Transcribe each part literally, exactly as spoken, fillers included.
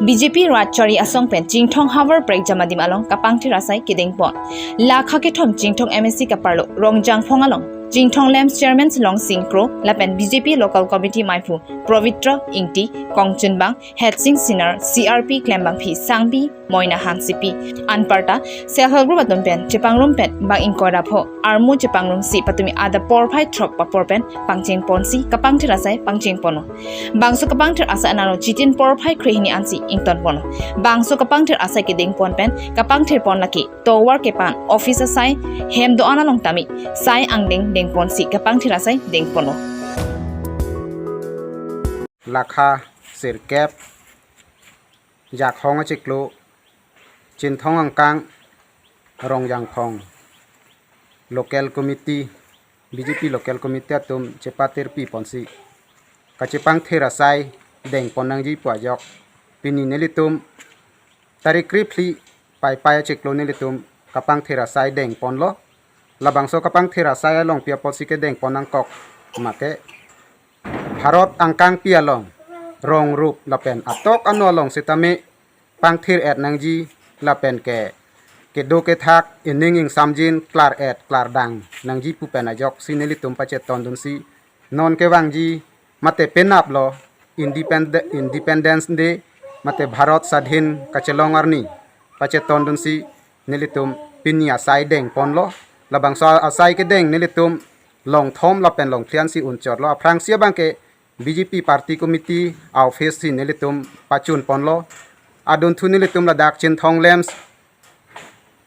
B J P Rat Chari Asong pen Chinthong Havar Prekjam Adim along kapangthir asai kedengpon. Lakha kethom Chinthong M A C kaparlo Rongjangphong along Chinthong Lamps Chairman Longsing Kro lapen B J P Local Committee maiphu Provitra Ingti, Kongchunbang, Hetsing Sinar, C R P klembangpi Sangpi Moina Hansipi. Anparta Self Help Group atum pen chepangrum pen bang ingkoi ra pho armu chepangrumsi patumi adap porphai throk apor pen pangchengponsi kapangthir asai pangchengponlo. Bangso kapangthir asai analo chitin porphai kre hini ansi ingtonponlo. Bangso kapangthir asai kedengpon pen kapangthirpon lake tovar kepan, office asai, hem do-an along tame sai angdeng dengponsi kapangthir asai dengponlo. Lakha sirkep Jakhong achiklo, Chinthong angkang, Rongjangphong Local Committee, B J P Local Committee atum chepatirpiponsi kachepangthir asai dengpon nangji pu ajok pini nelitum tarik kre phli Paipai achiklo nelitum kapangthir asai dengponlo. Labangso kapangthir asai along pi apotsi kedengpon nangkok mate Bharat angkangpi along rong rup lapen atok ano along sitame pangthir-et nangji lapen ke kedo kethak ining ingsamjin klar-et klardang nangji pu pen ajoksi nelitum pachetondunsi non kevangji mate penaplo Independ-, Independence Day mate Bharat Sadhin kachelong arni pachetondunsi nelitum pini asai dengponlo. Labangso asai kedeng nelitum longthom lapen longphli ansi unchotlo. Aphrangsi abangke B J P Party Committee a-office si nelitum pachunponlo. Adunthu nelitum ladak Chinthong Lamps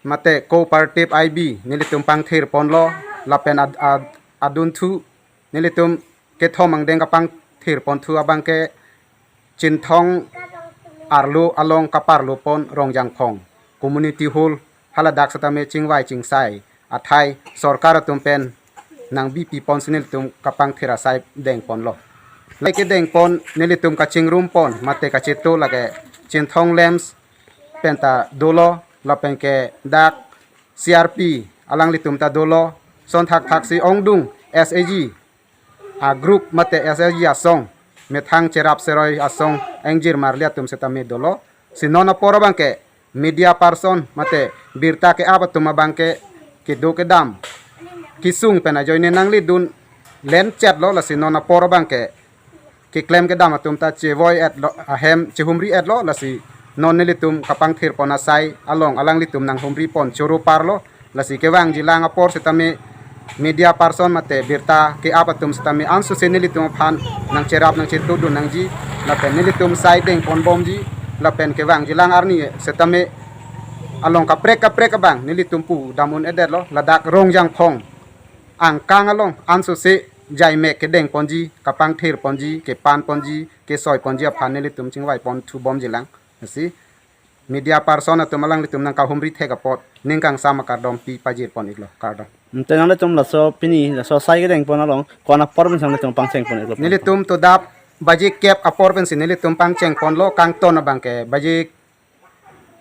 mate Cooperative I B nelitum pangthirponlo lapen ad-, ad-, adunthu nelitum kethom angdeng kapangthirponthu abangke Chinthong arlo along kaparlopon Rongjangphong Community Hall haladak sitame chingvai chingsai athai sorkar atum pen nangbipiponsi nelitum kapangthir asai dengponlo. Lake dengpon nelitum kachingrumpon mate kacheto lake Chinthong Lamps penta dolo lapen ke dak C R P alanglitum ta dolo, son thakthaksi ongdung S A G a-group mate S A G asong, methang cherap seroi asong, engjir marli atum sitame dolo. Si non apor abangke media person mate birta ke-ap atum abangke kedo kedam kesung pen ajoine nanglidun lenchetlo, lasi non apor abangke keklem kedam atum ta chevoi-etlo, ahem chehumri-etlo, lasi non nelitum kapangthirpon asai along alanglitum nanghumripon choro parlo. Lasi kevangjilang apor sitame media person mate birta ke-ap atum sitame ansose nelitum aphan nangcherap nangchetudun nangji lapen nelitum sai dengponbomji lapen kevangjilang arni sitame along kaprek kaprek abang nelitum pudam un-edetlo, ladak Rongjangphong angkang along ansose jaimek kedengponji, kapangthirponji, kepanponji, kesoiponji aphan nelitum chingvaiponthubomjilang. Lasi media person atum alanglitum nangkahumri thek apot ning kangsam akardom pipajirpon-iklo, kardom. Ante nanglitum laso pini laso sai kedengpon along ko-an apor pensi nanglitum pangchengpon-iklo? Nelitum todap baji kep apor pensi nelitum pangchengponlo, kangton abangke baji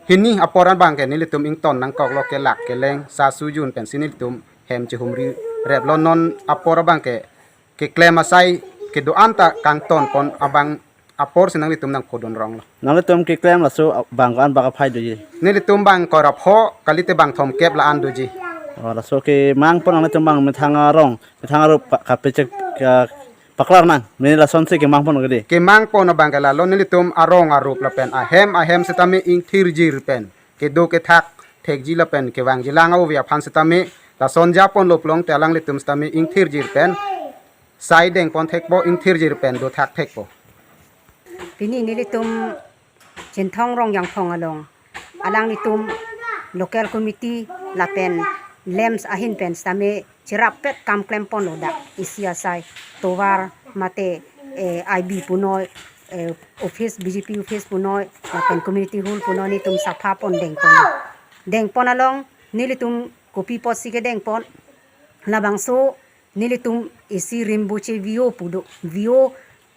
hini apor abangke nelitum ington nangkoklo, kelak keleng sa sujun pensi nelitum hem chehumri replo. Non apor abangke keklem asai kedo-an ta kangtonpon abang apor si nanglitum nangphodun ronglo. Nanglitum keklem laso bang ko-an bak aphai doji? Nelitum bang ingkoi ra pho kalite bang thomkep la-an doji. Oh, laso kemangpon nanglitum bang methang arong, methang arup pa-, kapechek, ka-, paklar nang, mene lasonsi kemangpon kedi? Kemangpon abangke lalo, nelitum arong arup lapen ahem ahem sitame ingthirjir pen kedo kethak thekji lapen kevangjilang a-ove aphan sitame lason japonlo pulote alanglitum sitame ingthirjir pen sai dengpon thekpo, ingthirjir pen dothak thekpo. Pini nelitum Chinthong Rongjangphong along alanglitum local committee lapen lamps ahin pen sitame cherappet kam klemponlo, dak isi asai tovar mate, eh, I B punoi, eh, office, B J P office punoi lapen community hall punoi nelitum saphapon dengpon. Dengpon along nelitum kopi apotsi kedengpon, labangso nelitum isi Rimbuche V O pu do, V O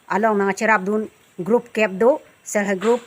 along nangcherapdun group kep do, self help group,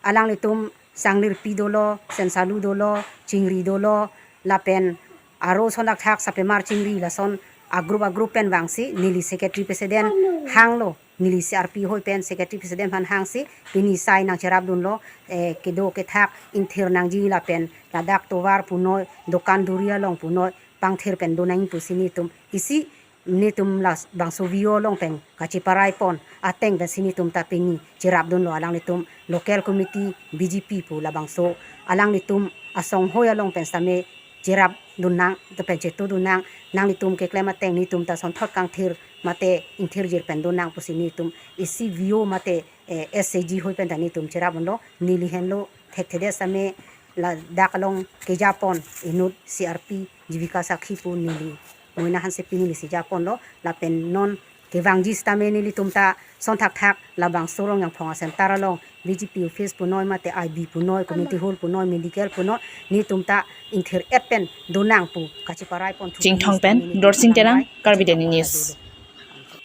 alanglitum Sanglirpi dolo, Sensalu dolo, Chingri dolo, lapen aro son dakthak Sapemar Chingri, lason a-group a-group pen vangsi neli secretary president hanglo. neli C R P hoi pen secretary president aphan hangsi pini sai nangcherapdunlo, eh, kedo kethak ingthir nangji lapen ladak tovar punoi, dokan duri along punoi, pangthir pen donang pusi netum isi netum labangso V O along pen kachiparai pon ateng pensi netum ta pini cherapdunlo. Alanglitum local committee B J P pu labangso alanglitum asong hoi along pen sitame cherapdunnang, te pen chetudun nang, nanglitum keklem ateng netum ta sonthot kangthir mate ingthirjir pen donang pusi netum isi V O mate, eh, S H G hoi pen ta netum cherapdunlo. Neli henlo thekthedet sitame ladak along kejapon inut C R P Jivika Sakhi pu neli Moina Hansepi nelisi japonlo lapen non kevangji sitame nelitum ta sonthakthak labangso Rongjangphong a-center along B J P office punoi mate I B punoi, community hall punoi, medical punoi, netum ta ingthir-et pen donang pu kachiparai pon thu Chinthong pen sitame netum Dorsing Terang, nangrai Karbi Daily News.